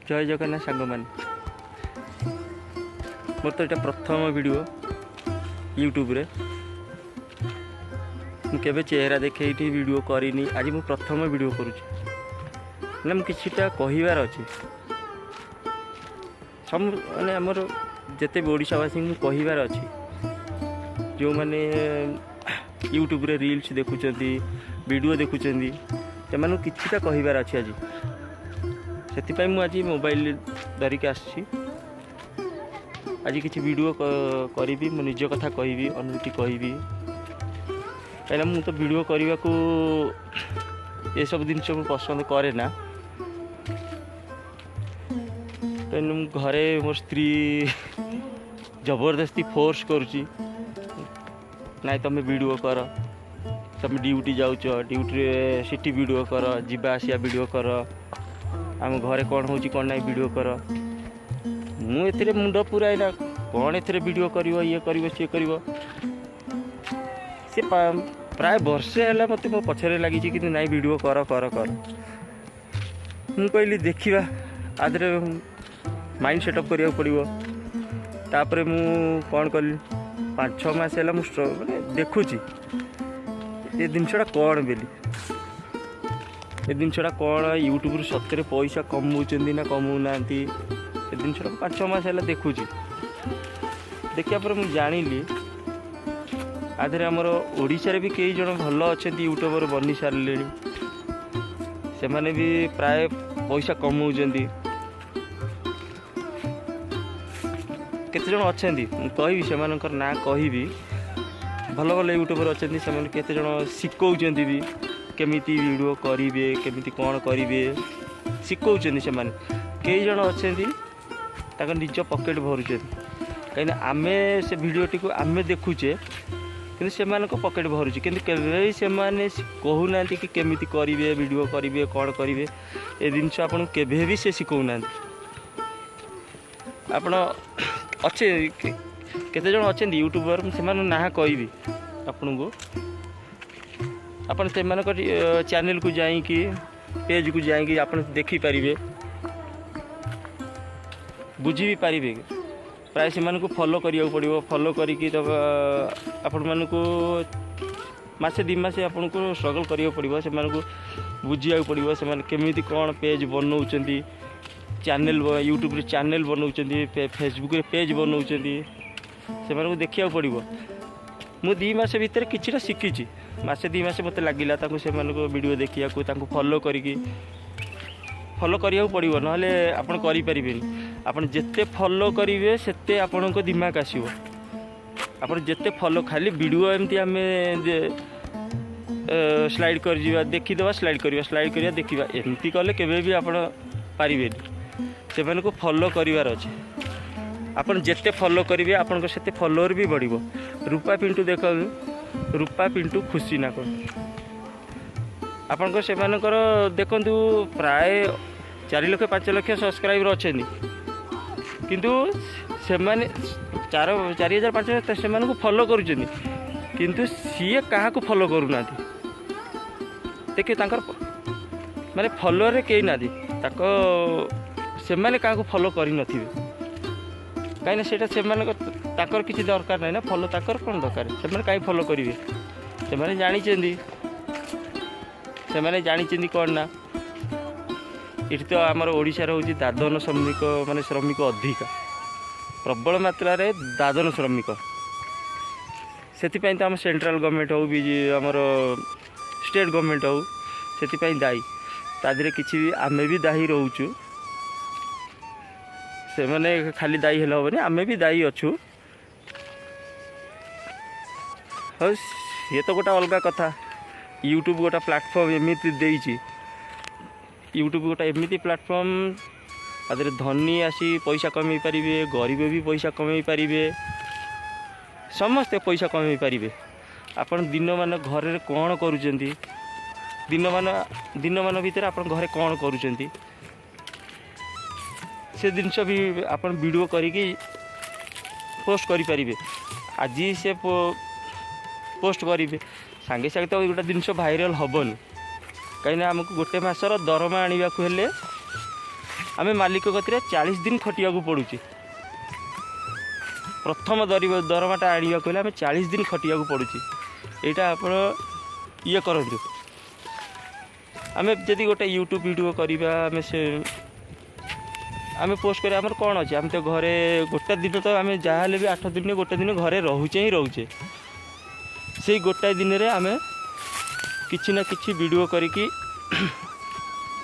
ଜୟ ଜଗନ୍ନାଥ ସାଙ୍ଗମାନେ, ମୋର ତ ଏଇଟା ପ୍ରଥମ ଭିଡ଼ିଓ ୟୁଟ୍ୟୁବରେ। ମୁଁ କେବେ ଚେହେରା ଦେଖେଇକି ଭିଡ଼ିଓ କରିନି, ଆଜି ମୁଁ ପ୍ରଥମ ଭିଡ଼ିଓ କରୁଛି। ମାନେ ମୁଁ କିଛିଟା କହିବାର ଅଛି ସବୁ, ମାନେ ଆମର ଯେତେ ବି ଓଡ଼ିଶାବାସୀଙ୍କୁ ମୁଁ କହିବାର ଅଛି, ଯେଉଁମାନେ ୟୁଟ୍ୟୁବରେ ରିଲ୍ସ ଦେଖୁଛନ୍ତି, ଭିଡ଼ିଓ ଦେଖୁଛନ୍ତି, ସେମାନଙ୍କୁ କିଛିଟା କହିବାର ଅଛି ଆଜି। ସେଥିପାଇଁ ମୁଁ ଆଜି ମୋବାଇଲ ଧରିକି ଆସିଛି। ଆଜି କିଛି ଭିଡ଼ିଓ କରିବି, ମୋ ନିଜ କଥା କହିବି, ଅନୁଭୂତି କହିବି। କାହିଁକିନା ମୁଁ ତ ଭିଡ଼ିଓ କରିବାକୁ ଏସବୁ ଜିନିଷ ମୁଁ ପସନ୍ଦ କରେ ନା। ତେଣୁ ମୁଁ ଘରେ ମୋ ସ୍ତ୍ରୀ ଜବରଦସ୍ତି ଫୋର୍ସ କରୁଛି, ନାଇଁ ତୁମେ ଭିଡ଼ିଓ କର, ତୁମେ ଡ୍ୟୁଟି ଯାଉଛ, ଡ୍ୟୁଟିରେ ସେଠି ଭିଡ଼ିଓ କର, ଯିବା ଆସିବା ଭିଡ଼ିଓ କର, ଆମ ଘରେ କ'ଣ ହେଉଛି କ'ଣ ନାହିଁ ଭିଡ଼ିଓ କର। ମୁଁ ଏଥିରେ ମୁଣ୍ଡ ପୁରାଇଲା, କ'ଣ ଏଥିରେ ଭିଡ଼ିଓ କରିବ, ଇଏ କରିବ, ସିଏ କରିବ। ସେ ପ୍ରାୟ ବର୍ଷେ ହେଲା ମୋତେ ମୋ ପଛରେ ଲାଗିଛି, କିନ୍ତୁ ନାଇଁ ଭିଡ଼ିଓ କର କର କର। ମୁଁ କହିଲି ଦେଖିବା, ଆ ଦେହରେ ମାଇଣ୍ଡ ସେଟଅପ୍ କରିବାକୁ ପଡ଼ିବ। ତାପରେ ମୁଁ କ'ଣ କଲି, 5-6 ମାସ ହେଲା ମୁଁ ମାନେ ଦେଖୁଛି ଏ ଜିନିଷଟା କ'ଣ ବୋଲି, ଏ ଜିନିଷଟା କ'ଣ, ୟୁଟ୍ୟୁବରୁ ସତରେ ପଇସା କମଉଛନ୍ତି ନା କମଉନାହାନ୍ତି। ଏ ଜିନିଷଟା 5-6 ମାସ ହେଲା ଦେଖୁଛି। ଦେଖିବା ପରେ ମୁଁ ଜାଣିଲି ଆ ଦେହରେ ଆମର ଓଡ଼ିଶାରେ ବି କେଇ ଜଣ ଭଲ ଅଛନ୍ତି ୟୁଟ୍ୟୁବର ବନି ସାରିଲେଣି, ସେମାନେ ବି ପ୍ରାୟ ପଇସା କମଉଛନ୍ତି। କେତେଜଣ ଅଛନ୍ତି ମୁଁ କହିବି, ସେମାନଙ୍କର ନାଁ କହିବି। ଭଲ ଭଲ ୟୁଟ୍ୟୁବର ଅଛନ୍ତି, ସେମାନେ କେତେଜଣ ଶିଖଉଛନ୍ତି ବି କେମିତି ଭିଡ଼ିଓ କରିବେ, କେମିତି କ'ଣ କରିବେ ଶିଖଉଛନ୍ତି ସେମାନେ। କେଇ ଜଣ ଅଛନ୍ତି ତାଙ୍କ ନିଜ ପକେଟ୍ ଭରୁଛନ୍ତି, କାହିଁକିନା ଆମେ ସେ ଭିଡ଼ିଓଟିକୁ ଆମେ ଦେଖୁଛେ, କିନ୍ତୁ ସେମାନଙ୍କ ପକେଟ୍ ଭରୁଛି। କିନ୍ତୁ କେବେ ବି ସେମାନେ କହୁନାହାନ୍ତି କି କେମିତି କରିବେ, ଭିଡ଼ିଓ କରିବେ, କ'ଣ କରିବେ, ଏ ଜିନିଷ ଆପଣଙ୍କୁ କେବେ ବି ସେ ଶିଖଉନାହାନ୍ତି। ଆପଣ ଅଛି କେତେଜଣ ଅଛନ୍ତି ୟୁଟ୍ୟୁବର, ମୁଁ ସେମାନଙ୍କ ନାଁ କହିବି ଆପଣଙ୍କୁ। ଆପଣ ସେମାନଙ୍କ ଚ୍ୟାନେଲକୁ ଯାଇକି, ପେଜ୍କୁ ଯାଇକି ଆପଣ ଦେଖିପାରିବେ, ବୁଝି ବି ପାରିବେ। ପ୍ରାୟ ସେମାନଙ୍କୁ ଫଲୋ କରିବାକୁ ପଡ଼ିବ। ଫଲୋ କରିକି ତ ଆପଣମାନଙ୍କୁ ମାସେ 2 ମାସେ ଆପଣଙ୍କୁ ଷ୍ଟ୍ରଗଲ୍ କରିବାକୁ ପଡ଼ିବ, ସେମାନଙ୍କୁ ବୁଝିବାକୁ ପଡ଼ିବ ସେମାନେ କେମିତି କ'ଣ ପେଜ୍ ବନଉଛନ୍ତି, ଚ୍ୟାନେଲ୍ ୟୁଟ୍ୟୁବରେ ଚ୍ୟାନେଲ୍ ବନଉଛନ୍ତି, ଫେସବୁକ୍ରେ ପେଜ୍ ବନଉଛନ୍ତି, ସେମାନଙ୍କୁ ଦେଖିବାକୁ ପଡ଼ିବ। ମୁଁ 2 ମାସ ଭିତରେ କିଛିଟା ଶିଖିଛି। ମାସେ 2 ମାସ ମୋତେ ଲାଗିଲା ତାଙ୍କୁ ସେମାନଙ୍କୁ ଭିଡ଼ିଓ ଦେଖିବାକୁ, ତାଙ୍କୁ ଫଲୋ କରିକି। ଫଲୋ କରିବାକୁ ପଡ଼ିବ, ନହେଲେ ଆପଣ କରିପାରିବେନି। ଆପଣ ଯେତେ ଫଲୋ କରିବେ ସେତେ ଆପଣଙ୍କ ଦିମାଗ ଆସିବ। ଆପଣ ଯେତେ ଫଲୋ, ଖାଲି ଭିଡ଼ିଓ ଏମିତି ଆମେ ସ୍ଲାଇଡ଼୍ କରିଯିବା, ଦେଖିଦେବା, ସ୍ଲାଇଡ଼୍ କରିବା, ସ୍ଲାଇଡ଼୍ କରିବା, ଦେଖିବା, ଏମିତି କଲେ କେବେ ବି ଆପଣ ପାରିବେନି। ସେମାନଙ୍କୁ ଫଲୋ କରିବାର ଅଛି। ଆପଣ ଯେତେ ଫଲୋ କରିବେ ଆପଣଙ୍କ ସେତେ ଫଲୋଅର୍ ବି ବଢ଼ିବ। ରୂପା ପିଣ୍ଟୁ ଦେଖନ୍ତୁ, ରୂପା ପିଣ୍ଟୁ ଖୁସି ନା କ'ଣ ଆପଣଙ୍କ ସେମାନଙ୍କର ଦେଖନ୍ତୁ, ପ୍ରାୟ 4 ଲକ୍ଷ 5 ଲକ୍ଷ ସବସ୍କ୍ରାଇବର୍ ଅଛନ୍ତି, କିନ୍ତୁ ସେମାନେ 4 ହଜାର 5 ହଜାର ସେମାନଙ୍କୁ ଫଲୋ କରୁଛନ୍ତି, କିନ୍ତୁ ସିଏ କାହାକୁ ଫଲୋ କରୁନାହାନ୍ତି। ଦେଖିବେ ତାଙ୍କର ମାନେ ଫଲୋଅର୍ରେ କେହି ନାହାନ୍ତି, ତାଙ୍କ ସେମାନେ କାହାକୁ ଫଲୋ କରିନଥିବେ। କାହିଁକିନା ସେଇଟା ସେମାନଙ୍କ ତାଙ୍କର କିଛି ଦରକାର ନାହିଁ ନା, ଫଲୋ ତାଙ୍କର କ'ଣ ଦରକାର, ସେମାନେ କାହିଁ ଫଲୋ କରିବେ? ସେମାନେ ଜାଣିଛନ୍ତି, ସେମାନେ ଜାଣିଛନ୍ତି କ'ଣ ନା ଏଠି ତ ଆମର ଓଡ଼ିଶାରେ ହେଉଛି ଦାଦନ ଶ୍ରମିକ, ମାନେ ଶ୍ରମିକ ଅଧିକା, ପ୍ରବଳ ମାତ୍ରାରେ ଦାଦନ ଶ୍ରମିକ। ସେଥିପାଇଁ ତ ଆମ ସେଣ୍ଟ୍ରାଲ୍ ଗଭର୍ଣ୍ଣମେଣ୍ଟ ହେଉ ବି ଆମର ଷ୍ଟେଟ୍ ଗଭର୍ଣ୍ଣମେଣ୍ଟ ହେଉ ସେଥିପାଇଁ ଦାୟୀ। ତା ଦେହରେ କିଛି ବି ଆମେ ବି ଦାୟୀ ରହୁଛୁ, ସେମାନେ ଖାଲି ଦାୟୀ ହେଲେ ହେବନି, ଆମେ ବି ଦାୟୀ ଅଛୁ। ହଉ, ସିଏ ତ ଗୋଟେ ଅଲଗା କଥା। ୟୁଟ୍ୟୁବ୍ ଗୋଟେ ପ୍ଲାଟଫର୍ମ ଏମିତି ଦେଇଛି, ୟୁଟ୍ୟୁବ୍ ଗୋଟେ ଏମିତି ପ୍ଲାଟଫର୍ମ, ତା ଦେହରେ ଧନୀ ଆସି ପଇସା କମେଇ ପାରିବେ, ଗରିବ ବି ପଇସା କମେଇ ପାରିବେ, ସମସ୍ତେ ପଇସା କମେଇ ପାରିବେ। ଆପଣ ଦିନମାନ ଘରରେ କ'ଣ କରୁଛନ୍ତି, ଦିନମାନ ଭିତରେ ଆପଣ ଘରେ କ'ଣ କରୁଛନ୍ତି ସେ ଜିନିଷ ବି ଆପଣ ଭିଡ଼ିଓ କରିକି ପୋଷ୍ଟ କରିପାରିବେ। ଆଜି ସେ ପୋଷ୍ଟ କରିବେ, ସାଙ୍ଗେ ସାଙ୍ଗେ ତ ଗୋଟେ ଜିନିଷ ଭାଇରାଲ୍ ହେବନି, କାହିଁକିନା ଆମକୁ ଗୋଟେ ମାସର ଦରମା ଆଣିବାକୁ ହେଲେ ଆମେ ମାଲିକ କତିରେ 40 ଦିନ ଖଟିବାକୁ ପଡ଼ୁଛି। ପ୍ରଥମ ଦରମାଟା ଆଣିବାକୁ ହେଲେ ଆମେ 40 ଦିନ ଖଟିବାକୁ ପଡ଼ୁଛି। ଏଇଟା ଆପଣ ଇଏ କରନ୍ତୁ। ଆମେ ଯଦି ଗୋଟେ ୟୁଟ୍ୟୁବ୍ ଭିଡ଼ିଓ କରିବା, ଆମେ ସେ ଆମେ ପୋଷ୍ଟ କରିବା, ଆମର କ'ଣ ଅଛି? ଆମେ ତ ଘରେ ଗୋଟେ ଦିନ ତ ଆମେ ଯାହାହେଲେ ବି 8 ଦିନରେ ଗୋଟେ ଦିନ ଘରେ ରହୁଛେ ହିଁ ରହୁଛେ। ସେଇ ଗୋଟାଏ ଦିନରେ ଆମେ କିଛି ନା କିଛି ଭିଡ଼ିଓ କରିକି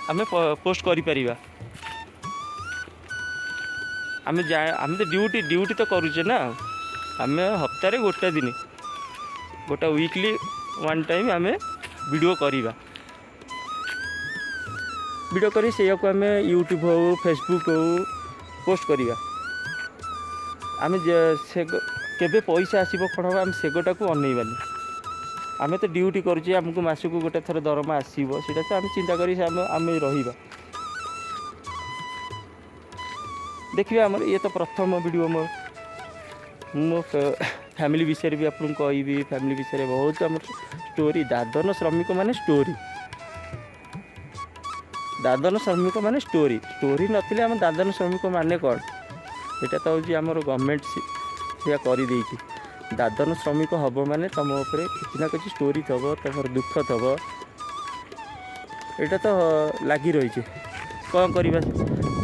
ଆମେ ପୋଷ୍ଟ କରିପାରିବା। ଆମେ ଯା ଆମେ ତ ଡ୍ୟୁଟି ତ କରୁଛେ ନା। ଆମେ ହପ୍ତାରେ ଗୋଟେ ଦିନ, ଗୋଟେ ୱିକଲି ୱାନ୍ ଟାଇମ୍ ଆମେ ଭିଡ଼ିଓ କରିବା। ଭିଡ଼ିଓ କରି ସେଇଆକୁ ଆମେ ୟୁଟ୍ୟୁବ୍ ହେଉ, ଫେସବୁକ୍ ହେଉ ପୋଷ୍ଟ କରିବା। ଆମେ ସେ କେବେ ପଇସା ଆସିବ କ'ଣ ହେବ, ଆମେ ସେଗୋଟାକୁ ଅନେଇବାନି। ଆମେ ତ ଡ୍ୟୁଟି କରୁଛେ, ଆମକୁ ମାସକୁ ଗୋଟେ ଥର ଦରମା ଆସିବ, ସେଇଟା ତ ଆମେ ଚିନ୍ତା କରି ଆମେ ରହିବା। ଦେଖିବା ଆମର ଇଏ ତ ପ୍ରଥମ ଭିଡ଼ିଓ ମୋର। ମୁଁ ମୋ ଫ୍ୟାମିଲି ବିଷୟରେ ବି ଆପଣଙ୍କୁ କହିବି। ଫ୍ୟାମିଲି ବିଷୟରେ ବହୁତ ଆମର ଷ୍ଟୋରି। ଦାଦନ ଶ୍ରମିକ ମାନେ ଷ୍ଟୋରି, ଦାଦନ ଶ୍ରମିକ ମାନେ ଷ୍ଟୋରି। ଷ୍ଟୋରି ନଥିଲେ ଆମ ଦାଦନ ଶ୍ରମିକ ମାନେ କ'ଣ? ଏଇଟା ତ ହେଉଛି ଆମର ଗଭର୍ଣ୍ଣମେଣ୍ଟ ସେଇଆ କରିଦେଇଛି। ଦାଦନ ଶ୍ରମିକ ହେବ ମାନେ ତୁମ ଉପରେ କିଛି ନା କିଛି ଷ୍ଟୋରି ଥିବ, ତୁମର ଦୁଃଖ ଥିବ, ଏଇଟା ତ ଲାଗି ରହିଛି। କ'ଣ କରିବା,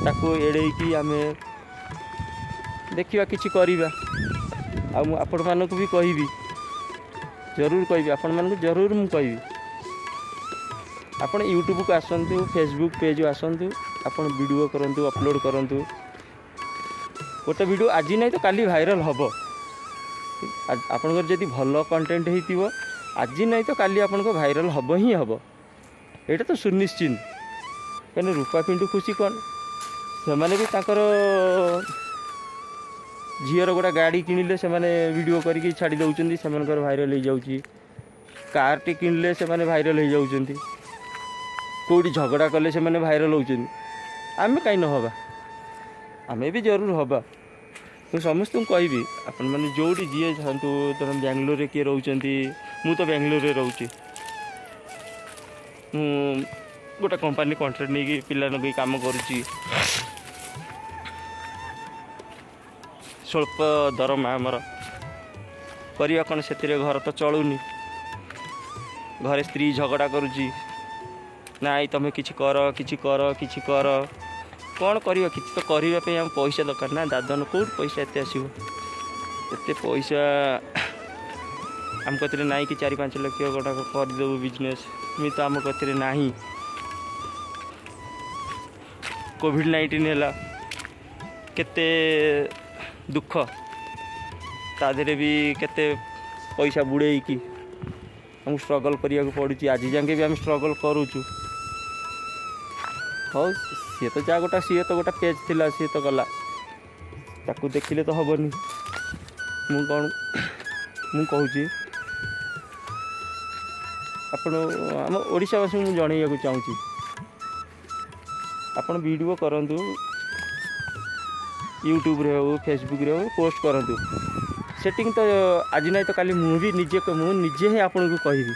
ତାକୁ ଏଡ଼େଇକି ଆମେ ଦେଖିବା, କିଛି କରିବା। ଆଉ ମୁଁ ଆପଣମାନଙ୍କୁ ବି କହିବି, ଜରୁର କହିବି ଆପଣମାନଙ୍କୁ, ଜରୁର ମୁଁ କହିବି। ଆପଣ ୟୁଟ୍ୟୁବକୁ ଆସନ୍ତୁ, ଫେସବୁକ୍ ପେଜ୍ ଆସନ୍ତୁ, ଆପଣ ଭିଡ଼ିଓ କରନ୍ତୁ, ଅପଲୋଡ଼ କରନ୍ତୁ। ଗୋଟେ ଭିଡ଼ିଓ ଆଜି ନାହିଁ ତ କାଲି ଭାଇରାଲ୍ ହେବ। ଆପଣଙ୍କର ଯଦି ଭଲ କଣ୍ଟେଣ୍ଟ ହେଇଥିବ, ଆଜି ନାହିଁ ତ କାଲି ଆପଣଙ୍କ ଭାଇରାଲ୍ ହେବ ହିଁ ହେବ, ଏଇଟା ତ ସୁନିଶ୍ଚିତ। କାହିଁକିନା ରୂପା ପିଣ୍ଟୁ ଖୁସି କ'ଣ, ସେମାନେ ବି ତାଙ୍କର ଝିଅର ଗୋଟେ ଗାଡ଼ି କିଣିଲେ ସେମାନେ ଭିଡ଼ିଓ କରିକି ଛାଡ଼ି ଦେଉଛନ୍ତି, ସେମାନଙ୍କର ଭାଇରାଲ୍ ହେଇଯାଉଛି। କାର୍ଟି କିଣିଲେ ସେମାନେ ଭାଇରାଲ୍ ହେଇଯାଉଛନ୍ତି। କେଉଁଠି ଝଗଡ଼ା କଲେ ସେମାନେ ଭାଇରାଲ୍ ହେଉଛନ୍ତି। ଆମେ କାହିଁ ନ ହେବା? ଆମେ ବି ଜରୁର ହେବା। ମୁଁ ସମସ୍ତଙ୍କୁ କହିବି, ଆପଣମାନେ ଯେଉଁଠି ଯିଏ ଥାନ୍ତୁ, ଧର ବାଙ୍ଗଲୋରରେ କିଏ ରହୁଛନ୍ତି, ମୁଁ ତ ବାଙ୍ଗଲୋରରେ ରହୁଛି। ମୁଁ ଗୋଟେ କମ୍ପାନୀ କଣ୍ଟ୍ରାକ୍ଟ ନେଇକି ପିଲା ଲଗେଇ କାମ କରୁଛି। ସ୍ୱଳ୍ପ ଦରମା ଆମର, କରିବା କ'ଣ? ସେଥିରେ ଘର ତ ଚଳୁନି। ଘରେ ସ୍ତ୍ରୀ ଝଗଡ଼ା କରୁଛି, ନାଇଁ ତୁମେ କିଛି କର, କିଛି କର, କିଛି କର। କ'ଣ କରିବା? କିଛି ତ କରିବା ପାଇଁ ଆମ ପଇସା ଦରକାର ନା। ଦାଦନ କେଉଁଠି ପଇସା ଏତେ ଆସିବ? ଏତେ ପଇସା ଆମ କତିରେ ନାହିଁ କି 4-5 ଲକ୍ଷ ଗୋଟାକ କରିଦେବୁ ବିଜନେସ୍, ଏମିତି ତ ଆମ କତିରେ ନାହିଁ। କୋଭିଡ଼-19 ହେଲା, କେତେ ଦୁଃଖ, ତା ଦେହରେ ବି କେତେ ପଇସା ବୁଡ଼େଇକି ଆମକୁ ଷ୍ଟ୍ରଗଲ୍ କରିବାକୁ ପଡ଼ୁଛି। ଆଜି ଯାକେ ବି ଆମେ ଷ୍ଟ୍ରଗଲ୍ କରୁଛୁ। ହଉ, ସିଏ ତ ଯାହା ଗୋଟା, ସିଏ ତ ଗୋଟେ ପେଜ୍ ଥିଲା, ସିଏ ତ ଗଲା, ତାକୁ ଦେଖିଲେ ତ ହେବନି। ମୁଁ କ'ଣ ମୁଁ କହୁଛି, ଆପଣ ଆମ ଓଡ଼ିଶାବାସୀଙ୍କୁ ମୁଁ ଜଣେଇବାକୁ ଚାହୁଁଛି, ଆପଣ ଭିଡ଼ିଓ କରନ୍ତୁ, ୟୁଟ୍ୟୁବରେ ହେଉ, ଫେସବୁକ୍ରେ ହେଉ, ପୋଷ୍ଟ କରନ୍ତୁ। ସେଟିଂ ତ ଆଜି ନାହିଁ ତ କାଲି ମୁଁ ବି ନିଜେ, ମୁଁ ନିଜେ ହିଁ ଆପଣଙ୍କୁ କହିବି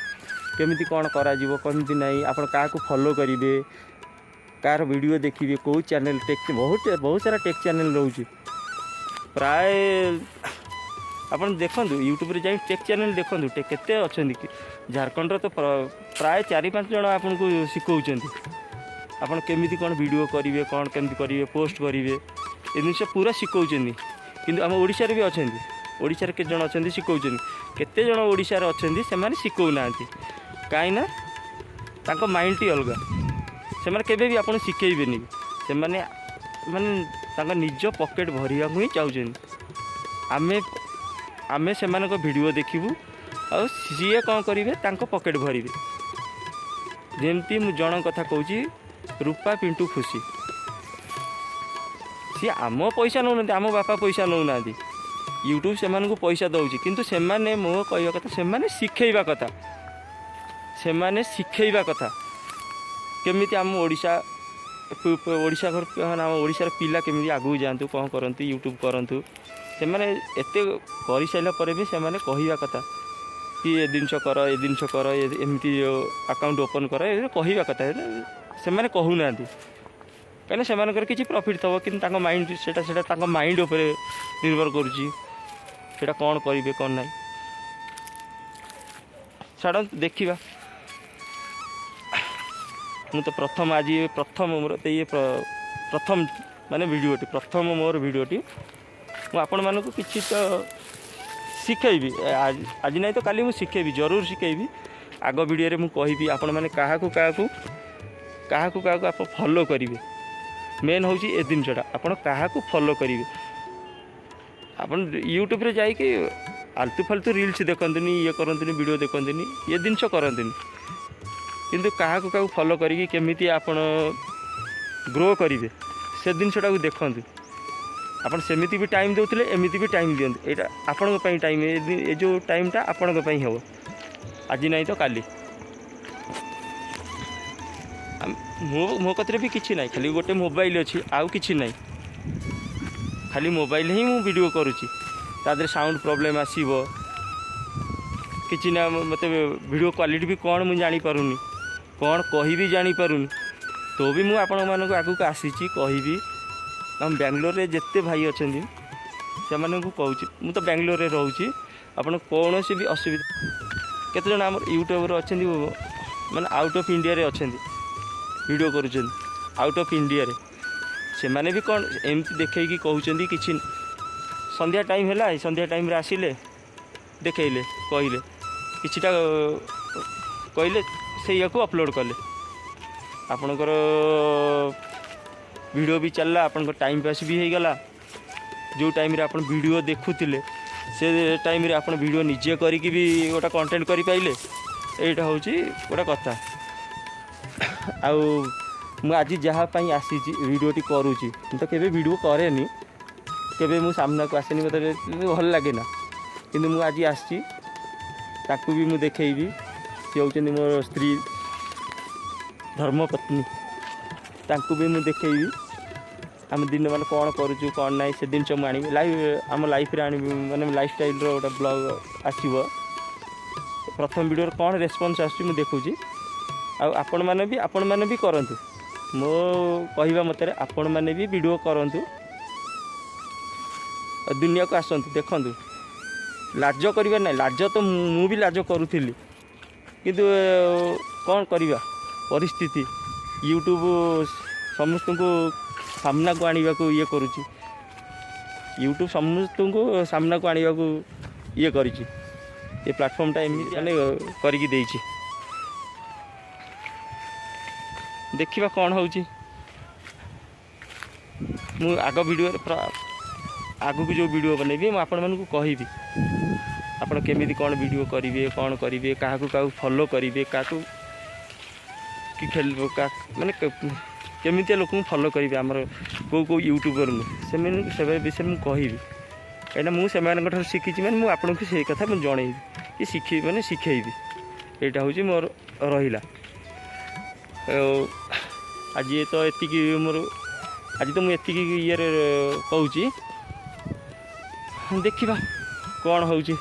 କେମିତି କ'ଣ କରାଯିବ, କେମିତି ନାହିଁ, ଆପଣ କାହାକୁ ଫଲୋ କରିବେ, କାହାର ଭିଡ଼ିଓ ଦେଖିବେ, କେଉଁ ଚ୍ୟାନେଲ୍ ଟେକ୍, ବହୁତ ବହୁତ ସାରା ଟେକ୍ ଚ୍ୟାନେଲ୍ ରହୁଛି ପ୍ରାୟ। ଆପଣ ଦେଖନ୍ତୁ, ୟୁଟ୍ୟୁବରେ ଯାଇ ଟେକ୍ ଚ୍ୟାନେଲ୍ ଦେଖନ୍ତୁ, କେତେ ଅଛନ୍ତି। ଝାଡ଼ଖଣ୍ଡର ତ ପ୍ରାୟ 4-5 ଜଣ ଆପଣଙ୍କୁ ଶିଖଉଛନ୍ତି, ଆପଣ କେମିତି କ'ଣ ଭିଡ଼ିଓ କରିବେ, କ'ଣ କେମିତି କରିବେ, ପୋଷ୍ଟ କରିବେ, ଏ ଜିନିଷ ପୁରା ଶିଖଉଛନ୍ତି। କିନ୍ତୁ ଆମ ଓଡ଼ିଶାରେ ବି ଅଛନ୍ତି, ଓଡ଼ିଶାରେ କେତେ ଜଣ ଅଛନ୍ତି ଶିଖଉଛନ୍ତି, କେତେ ଜଣ ଓଡ଼ିଶାରେ ଅଛନ୍ତି ସେମାନେ ଶିଖଉନାହାନ୍ତି। କାହିଁକିନା ତାଙ୍କ ମାଇଣ୍ଡଟି ଅଲଗା, ସେମାନେ କେବେ ବି ଆପଣ ଶିଖେଇବେନି। ସେମାନେ ମାନେ ତାଙ୍କ ନିଜ ପକେଟ୍ ଭରିବାକୁ ହିଁ ଚାହୁଁଛନ୍ତି। ଆମେ ସେମାନଙ୍କ ଭିଡ଼ିଓ ଦେଖିବୁ ଆଉ ସିଏ କ'ଣ କରିବେ, ତାଙ୍କ ପକେଟ୍ ଭରିବେ। ଯେମିତି ମୁଁ ଜଣଙ୍କ କଥା କହୁଛି, ରୂପା ପିଣ୍ଟୁ ଖୁସି, ସିଏ ଆମ ପଇସା ନେଉନାହାନ୍ତି, ଆମ ବାପା ପଇସା ନେଉନାହାନ୍ତି, ୟୁଟ୍ୟୁବ୍ ସେମାନଙ୍କୁ ପଇସା ଦେଉଛି। କିନ୍ତୁ ସେମାନେ, ମୋ କହିବା କଥା, ସେମାନେ ଶିଖେଇବା କଥା, ସେମାନେ ଶିଖେଇବା କଥା କେମିତି ଆମ ଓଡ଼ିଶା ଓଡ଼ିଶା ଘର, ଆମ ଓଡ଼ିଶାର ପିଲା କେମିତି ଆଗକୁ ଯାଆନ୍ତୁ, କ'ଣ କରନ୍ତୁ, ୟୁଟ୍ୟୁବ୍ କରନ୍ତୁ। ସେମାନେ ଏତେ କରିସାରିଲା ପରେ ବି ସେମାନେ କହିବା କଥା କି ଏ ଜିନିଷ କର, ଏ ଜିନିଷ କର, ଏମିତି ଆକାଉଣ୍ଟ ଓପନ୍ କର, ଏ କହିବା କଥା ସେମାନେ କହୁନାହାନ୍ତି। କାହିଁକିନା ସେମାନଙ୍କର କିଛି ପ୍ରଫିଟ୍ ଥିବ, କିନ୍ତୁ ତାଙ୍କ ମାଇଣ୍ଡ ସେଇଟା ସେଇଟା ତାଙ୍କ ମାଇଣ୍ଡ ଉପରେ ନିର୍ଭର କରୁଛି, ସେଇଟା କ'ଣ କରିବେ କ'ଣ ନାହିଁ। ଛାଡ଼ନ୍ତୁ, ଦେଖିବା। ମୁଁ ତ ପ୍ରଥମ, ଆଜି ପ୍ରଥମ ମୋର ତ ଇଏ ପ୍ରଥମ ମାନେ ଭିଡ଼ିଓଟି, ପ୍ରଥମ ମୋର ଭିଡ଼ିଓଟି। ମୁଁ ଆପଣମାନଙ୍କୁ କିଛି ତ ଶିଖେଇବି, ଆଜି ନାହିଁ ତ କାଲି ମୁଁ ଶିଖେଇବି, ଜରୁର ଶିଖେଇବି। ଆଗ ଭିଡ଼ିଓରେ ମୁଁ କହିବି ଆପଣମାନେ କାହାକୁ କାହାକୁ କାହାକୁ କାହାକୁ ଆପଣ ଫଲୋ କରିବେ। ମେନ୍ ହେଉଛି ଏ ଜିନିଷଟା, ଆପଣ କାହାକୁ ଫଲୋ କରିବେ। ଆପଣ ୟୁଟ୍ୟୁବରେ ଯାଇକି ଆଲତୁ ଫାଲତୁ ରିଲ୍ସ ଦେଖନ୍ତୁନି, ଇଏ କରନ୍ତୁନି, ଭିଡ଼ିଓ ଦେଖନ୍ତୁନି, ଏ ଜିନିଷ କରନ୍ତୁନି। କିନ୍ତୁ କାହାକୁ କାହାକୁ ଫଲୋ କରିକି କେମିତି ଆପଣ ଗ୍ରୋ କରିବେ, ସେ ଜିନିଷଟାକୁ ଦେଖନ୍ତୁ। ଆପଣ ସେମିତି ବି ଟାଇମ୍ ଦେଉଥିଲେ, ଏମିତି ବି ଟାଇମ୍ ଦିଅନ୍ତୁ। ଏଇଟା ଆପଣଙ୍କ ପାଇଁ ଟାଇମ୍, ଏ ଯେଉଁ ଟାଇମ୍ଟା ଆପଣଙ୍କ ପାଇଁ ହେବ, ଆଜି ନାହିଁ ତ କାଲି। ମୋ କତିରେ ବି କିଛି ନାହିଁ, ଖାଲି ଗୋଟେ ମୋବାଇଲ୍ ଅଛି, ଆଉ କିଛି ନାହିଁ। ଖାଲି ମୋବାଇଲ୍ ହିଁ ମୁଁ ଭିଡ଼ିଓ କରୁଛି। ତା ଦେହରେ ସାଉଣ୍ଡ ପ୍ରୋବ୍ଲେମ୍ ଆସିବ କିଛି ନା, ମୋତେ ଭିଡ଼ିଓ କ୍ୱାଲିଟି ବି କ'ଣ ମୁଁ ଜାଣିପାରୁନି, କ'ଣ କହିବି ଜାଣିପାରୁନି। ତ ବି ମୁଁ ଆପଣମାନଙ୍କୁ ଆଗକୁ ଆସିଛି କହିବି। ଆମ ବାଙ୍ଗଲୋରରେ ଯେତେ ଭାଇ ଅଛନ୍ତି ସେମାନଙ୍କୁ କହୁଛି, ମୁଁ ତ ବାଙ୍ଗଲୋରରେ ରହୁଛି। ଆପଣ କୌଣସି ବି ଅସୁବିଧା, କେତେଜଣ ଆମର ୟୁଟ୍ୟୁବର ଅଛନ୍ତି, ମାନେ ଆଉଟ୍ ଅଫ୍ ଇଣ୍ଡିଆରେ ଅଛନ୍ତି, ଭିଡ଼ିଓ କରୁଛନ୍ତି ଆଉଟ୍ ଅଫ୍ ଇଣ୍ଡିଆରେ, ସେମାନେ ବି କ'ଣ ଏମିତି ଦେଖେଇକି କହୁଛନ୍ତି। କିଛି ସନ୍ଧ୍ୟା ଟାଇମ୍ ହେଲା, ସନ୍ଧ୍ୟା ଟାଇମ୍ରେ ଆସିଲେ, ଦେଖେଇଲେ, କହିଲେ, କିଛିଟା କହିଲେ, ସେଇଆକୁ ଅପଲୋଡ଼ କଲେ, ଆପଣଙ୍କର ଭିଡ଼ିଓ ବି ଚାଲିଲା, ଆପଣଙ୍କ ଟାଇମ୍ ପାସ୍ ବି ହେଇଗଲା। ଯେଉଁ ଟାଇମ୍ରେ ଆପଣ ଭିଡ଼ିଓ ଦେଖୁଥିଲେ, ସେ ଟାଇମ୍ରେ ଆପଣ ଭିଡ଼ିଓ ନିଜେ କରିକି ବି ଗୋଟେ କଣ୍ଟେଣ୍ଟ କରିପାରିଲେ। ଏଇଟା ହେଉଛି ଗୋଟେ କଥା। ଆଉ ମୁଁ ଆଜି ଯାହା ପାଇଁ ଆସିଛି, ଭିଡ଼ିଓଟି କରୁଛି, ମୁଁ ତ କେବେ ଭିଡ଼ିଓ କରେନି, କେବେ ମୁଁ ସାମ୍ନାକୁ ଆସେନି, ମୋତେ ଭଲ ଲାଗେ ନା। କିନ୍ତୁ ମୁଁ ଆଜି ଆସିଛି, ତାକୁ ବି ମୁଁ ଦେଖେଇବି। ସେ ହେଉଛନ୍ତି ମୋର ସ୍ତ୍ରୀ, ଧର୍ମପତ୍ନୀ, ତାଙ୍କୁ ବି ମୁଁ ଦେଖେଇବି। ଆମେ ଦିନମାନ କ'ଣ କରୁଛୁ କ'ଣ ନାହିଁ, ସେ ଜିନିଷ ମୁଁ ଆଣିବି ଲାଇଭ୍, ଆମ ଲାଇଫ୍ରେ ଆଣିବି, ମାନେ ଲାଇଫଷ୍ଟାଇଲ୍ର ଗୋଟେ ବ୍ଲଗ୍ ଆସିବ। ପ୍ରଥମ ଭିଡ଼ିଓରେ କ'ଣ ରେସ୍ପନ୍ସ ଆସୁଛି ମୁଁ ଦେଖୁଛି। ଆଉ ଆପଣମାନେ ବି କରନ୍ତୁ। ମୋ କହିବା ମତରେ ଆପଣମାନେ ବି ଭିଡ଼ିଓ କରନ୍ତୁ, ଆଉ ଦୁନିଆକୁ ଆସନ୍ତୁ, ଦେଖନ୍ତୁ। ଲାଜ କରିବାର ନାହିଁ। ଲାଜ ତ ମୁଁ ବି ଲାଜ କରୁଥିଲି, କିନ୍ତୁ କ'ଣ କରିବା, ପରିସ୍ଥିତି। ୟୁଟ୍ୟୁବ୍ ସମସ୍ତଙ୍କୁ ସାମ୍ନାକୁ ଆଣିବାକୁ ଇଏ କରୁଛି, ୟୁଟ୍ୟୁବ୍ ସମସ୍ତଙ୍କୁ ସାମ୍ନାକୁ ଆଣିବାକୁ ଇଏ କରିଛି। ଏ ପ୍ଲାଟଫର୍ମଟା ଏମିତି ମାନେ କରିକି ଦେଇଛି। ଦେଖିବା କ'ଣ ହେଉଛି। ମୁଁ ଆଗ ଭିଡ଼ିଓରେ, ଆଗକୁ ଯେଉଁ ଭିଡ଼ିଓ ବନେଇବି, ମୁଁ ଆପଣମାନଙ୍କୁ କହିବି ଆପଣ କେମିତି କ'ଣ ଭିଡ଼ିଓ କରିବେ, କ'ଣ କରିବେ, କାହାକୁ କାହାକୁ ଫଲୋ କରିବେ, କାହାକୁ କି ଖେଳ, ମାନେ କେମିତିଆ ଲୋକଙ୍କୁ ଫଲୋ କରିବେ, ଆମର କେଉଁ କେଉଁ ୟୁଟ୍ୟୁବରଙ୍କୁ, ସେମାନଙ୍କୁ ସେ ବିଷୟରେ ମୁଁ କହିବି। କାହିଁକିନା ମୁଁ ସେମାନଙ୍କ ଠାରୁ ଶିଖିଛି, ମାନେ ମୁଁ ଆପଣଙ୍କୁ ସେଇ କଥା ମୁଁ ଜଣେଇବି କି ଶିଖି ମାନେ ଶିଖେଇବି। ଏଇଟା ହେଉଛି ମୋର ରହିଲା। ଆଉ ଆଜି ତ ଏତିକି ମୋର, ଆଜି ତ ମୁଁ ଏତିକି ଇଏରେ କହୁଛି। ଦେଖିବା କ'ଣ ହେଉଛି।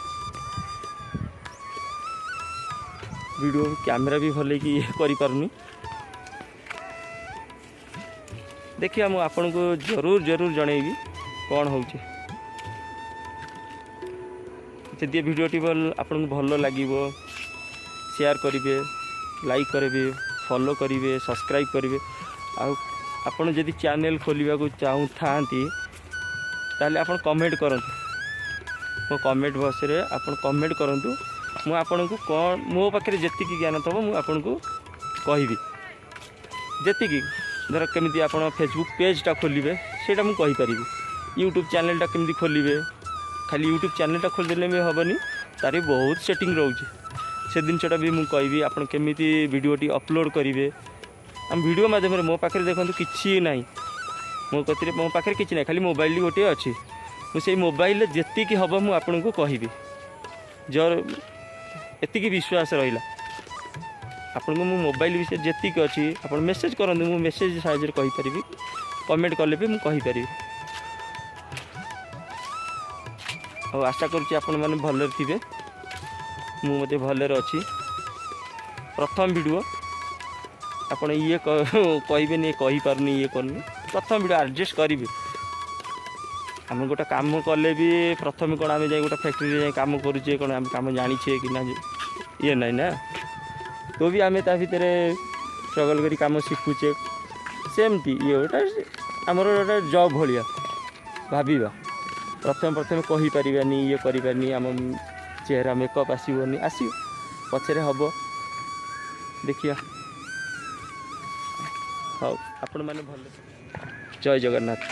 ଭିଡ଼ିଓ କ୍ୟାମେରା ବି ଭଲକି ଇଏ କରିପାରୁନି। ଦେଖିବା, ମୁଁ ଆପଣଙ୍କୁ ଜରୁର ଜରୁର ଜଣେଇବି କ'ଣ ହେଉଛି। ଯଦି ଏ ଭିଡ଼ିଓଟି ଭଲ ଆପଣଙ୍କୁ ଭଲ ଲାଗିବ, ସେୟାର କରିବେ, ଲାଇକ୍ କରିବେ, ଫଲୋ କରିବେ, ସବସ୍କ୍ରାଇବ୍ କରିବେ। ଆଉ ଆପଣ ଯଦି ଚ୍ୟାନେଲ୍ ଖୋଲିବାକୁ ଚାହୁଁଥାନ୍ତି, ତାହେଲେ ଆପଣ କମେଣ୍ଟ କରନ୍ତୁ। ମୋ କମେଣ୍ଟ ବକ୍ସରେ ଆପଣ କମେଣ୍ଟ କରନ୍ତୁ। ମୁଁ ଆପଣଙ୍କୁ କ'ଣ ମୋ ପାଖରେ ଯେତିକି ଜ୍ଞାନ ଥିବ ମୁଁ ଆପଣଙ୍କୁ କହିବି। ଯେତିକି ଧର କେମିତି ଆପଣ ଫେସବୁକ୍ ପେଜ୍ଟା ଖୋଲିବେ, ସେଇଟା ମୁଁ କହିପାରିବି। ୟୁଟ୍ୟୁବ୍ ଚ୍ୟାନେଲ୍ଟା କେମିତି ଖୋଲିବେ, ଖାଲି ୟୁଟ୍ୟୁବ୍ ଚ୍ୟାନେଲ୍ଟା ଖୋଲିଦେଲେ ବି ହେବନି, ତାର ବି ବହୁତ ସେଟିଂ ରହୁଛି, ସେ ଜିନିଷଟା ବି ମୁଁ କହିବି। ଆପଣ କେମିତି ଭିଡ଼ିଓଟି ଅପଲୋଡ଼ କରିବେ ଆମ ଭିଡ଼ିଓ ମାଧ୍ୟମରେ। ମୋ ପାଖରେ ଦେଖନ୍ତୁ କିଛି ନାହିଁ, ମୋ କତିରେ, ମୋ ପାଖରେ କିଛି ନାହିଁ, ଖାଲି ମୋବାଇଲ ଗୋଟିଏ ଅଛି। ମୁଁ ସେଇ ମୋବାଇଲରେ ଯେତିକି ହେବ ମୁଁ ଆପଣଙ୍କୁ କହିବି। ଏତିକି ବିଶ୍ୱାସ ରହିଲା ଆପଣଙ୍କୁ। ମୁଁ ମୋବାଇଲ ବିଷୟରେ ଯେତିକି ଅଛି, ଆପଣ ମେସେଜ୍ କରନ୍ତୁ, ମୁଁ ମେସେଜ୍ ସାହାଯ୍ୟରେ କହିପାରିବି, କମେଣ୍ଟ କଲେ ବି ମୁଁ କହିପାରିବି। ଆଉ ଆଶା କରୁଛି ଆପଣମାନେ ଭଲରେ ଥିବେ, ମୁଁ ମଧ୍ୟ ଭଲରେ ଅଛି। ପ୍ରଥମ ଭିଡ଼ିଓ, ଆପଣ ଇଏ କହିବେନି, କହିପାରୁନି, ଇଏ କରୁନି। ପ୍ରଥମ ଭିଡ଼ିଓ ଆଡ଼ଜଷ୍ଟ କରିବେ। ଆମେ ଗୋଟେ କାମ କଲେ ବି ପ୍ରଥମେ କ'ଣ ଆମେ ଯାଇ ଗୋଟେ ଫ୍ୟାକ୍ଟ୍ରିରେ ଯାଇ କାମ କରୁଛେ, କ'ଣ ଆମେ କାମ ଜାଣିଛେ କି ନା ଇଏ ନାହିଁ ନା, ତ ବି ଆମେ ତା ଭିତରେ ଷ୍ଟ୍ରଗଲ୍ କରି କାମ ଶିଖୁଛେ। ସେମିତି ଇଏ ଗୋଟେ ଆମର ଗୋଟେ ଜବ୍ ଭଳିଆ ଭାବିବା। ପ୍ରଥମେ ପ୍ରଥମେ କହିପାରିବାନି, ଇଏ କରିବାନି, ଆମ ଚେହେରା ମେକଅପ୍ ଆସିବନି, ଆସିବ ପଛରେ ହେବ, ଦେଖିବା। ହଉ ଆପଣମାନେ ଭଲ, ଜୟ ଜଗନ୍ନାଥ।